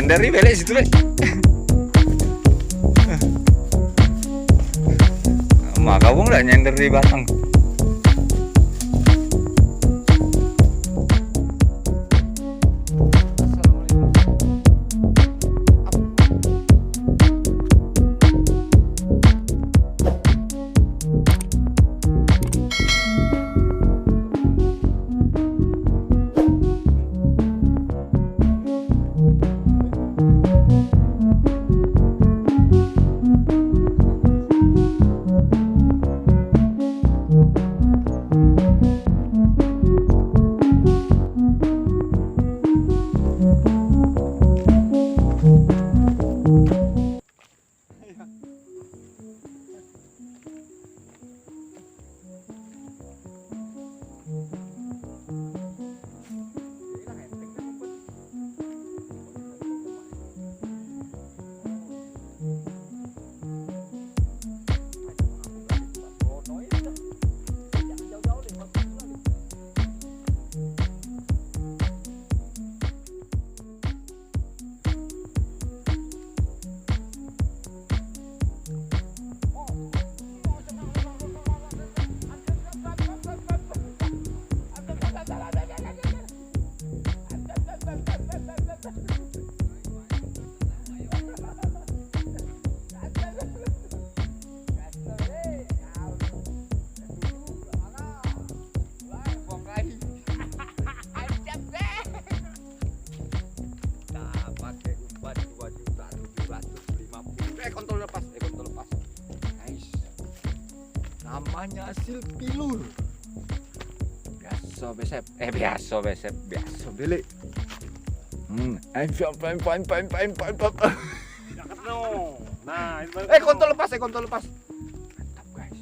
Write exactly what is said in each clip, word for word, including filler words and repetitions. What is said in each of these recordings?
Dari belek situ, Lek. Maka wong lek nyender di batang. Nah, pakai umpan dua juta tujuh ratus lima puluh. Eh, kontol lepas, eh, kontol lepas. Nice. Namanya hasil pilur. Biaso besep, eh, biaso besep, biaso belek. Hmm, ayo, pain, pain, pain. Nah, itu baru. Eh, kontol lepas, eh, kontol lepas. Mantap, guys.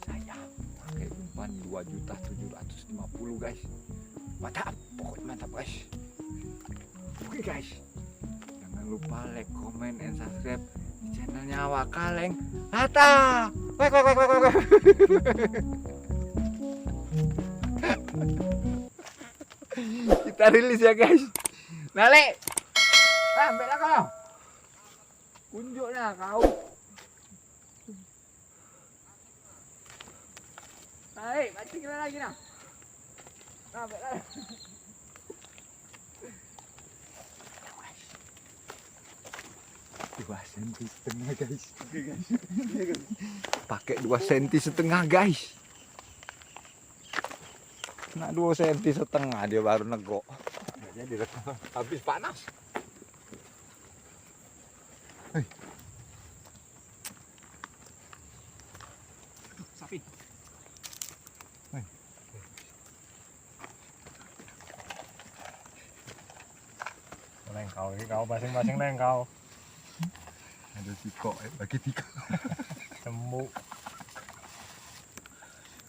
Saya pakai umpan dua juta tujuh ratus lima puluh, guys. Mantap, pokoknya mantap, guys. Oke, guys. Jangan lupa like, comment, and subscribe di channelnya Awak Kaleng. Hatta. Wek, wek, wek, wek, wek, wek. Kita rilis ya, guys. Nah, Lek. Ah, ambil lah kau. Unjuk lah kau. Tarik, pancing lah lagi nah. Nah, ambil lah. Dua senti setengah, guys. Oke, guys. Iya, guys. Pakai dua senti setengah, guys. Nak dua senti setengah dia baru negok. Nggak jadi rekam. Habis panas. Hei. Aduh, sapi. Hei. Lengkau, ini kau basing-basing lengkau. Ada sikok, eh, bagi tiga. Tembuk.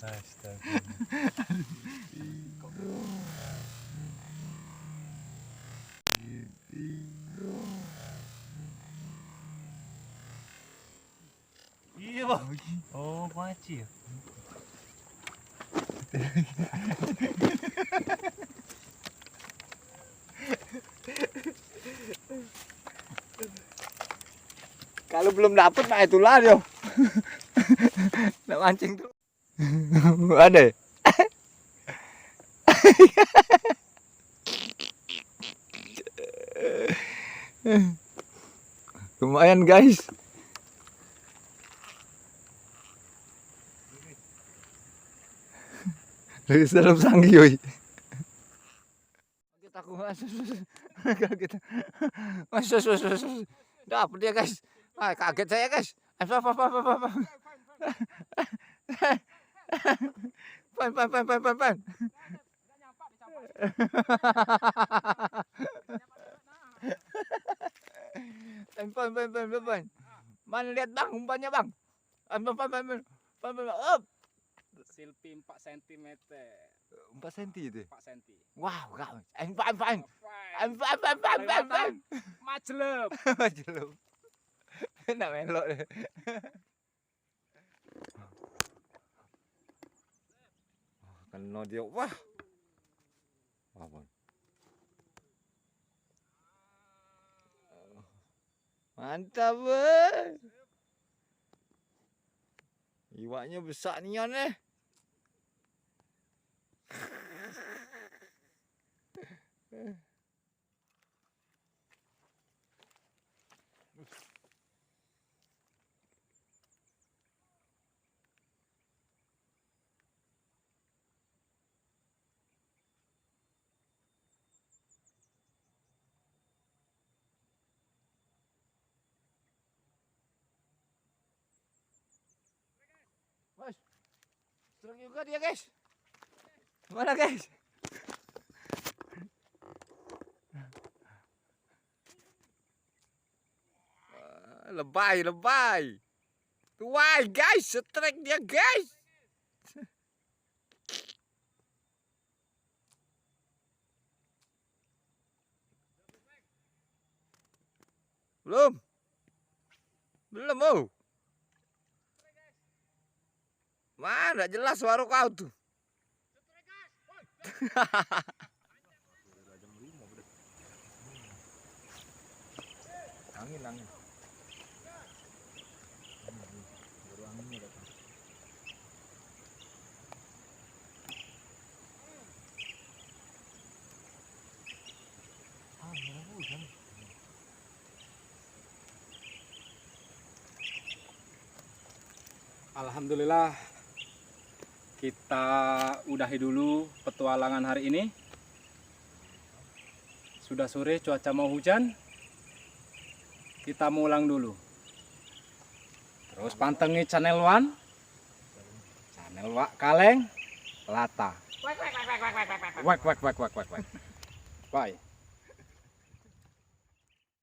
Astaga. Iya, Bang. Oh, kuaci ya? Kalau belum dapet, nah, itulah dia. Nak mancing tuh. Ada. Lumayan, guys. Dari dalam sanggi, oi. Kaget aku, Mas. Kaget. Mas, mas, mas, mas, mas. Dapet dia, guys. Ah, kaget saya, guys. Apa, apa, apa, apa, apa. Pan, pan, pan, pan, pan, pan. Pan, pan, pan, pan, pan, pan. Man, lihat, Bang, umpannya, Bang. Pan, pan, pan, pan, pan. Pan, pan, pan. Up. Silpi empat sentimeter. Empat senti itu? Empat senti. Wow, kau. Pan, pan, pan. Pan. Pan, pan, pan, pan, pan, pan. Kelewatan. Majelep. Majelep. Nak melok deh. Wah, kena dia. Wah. Wah, Bang. Mantap, weh. Iwaknyo besak nian, eh. Bos, strike juga dia, guys. Mana, guys? Wah, lebay, lebay. Wah, guys, strike dia, guys. Belum. Belum, oh. Mana jelas suara kau tuh. Angin, angin. Baru anginnya datang. Ah, merah hujan. Alhamdulillah, kita udahi dulu petualangan hari ini. Sudah sore, cuaca mau hujan. Kita mau ulang dulu. Terus pantengi channel Wan, channel Wak Kaleng Lata. Wek, wek, wek, wek, wek, wek. Wek, wek, wek, wek, wek, wek. Bye.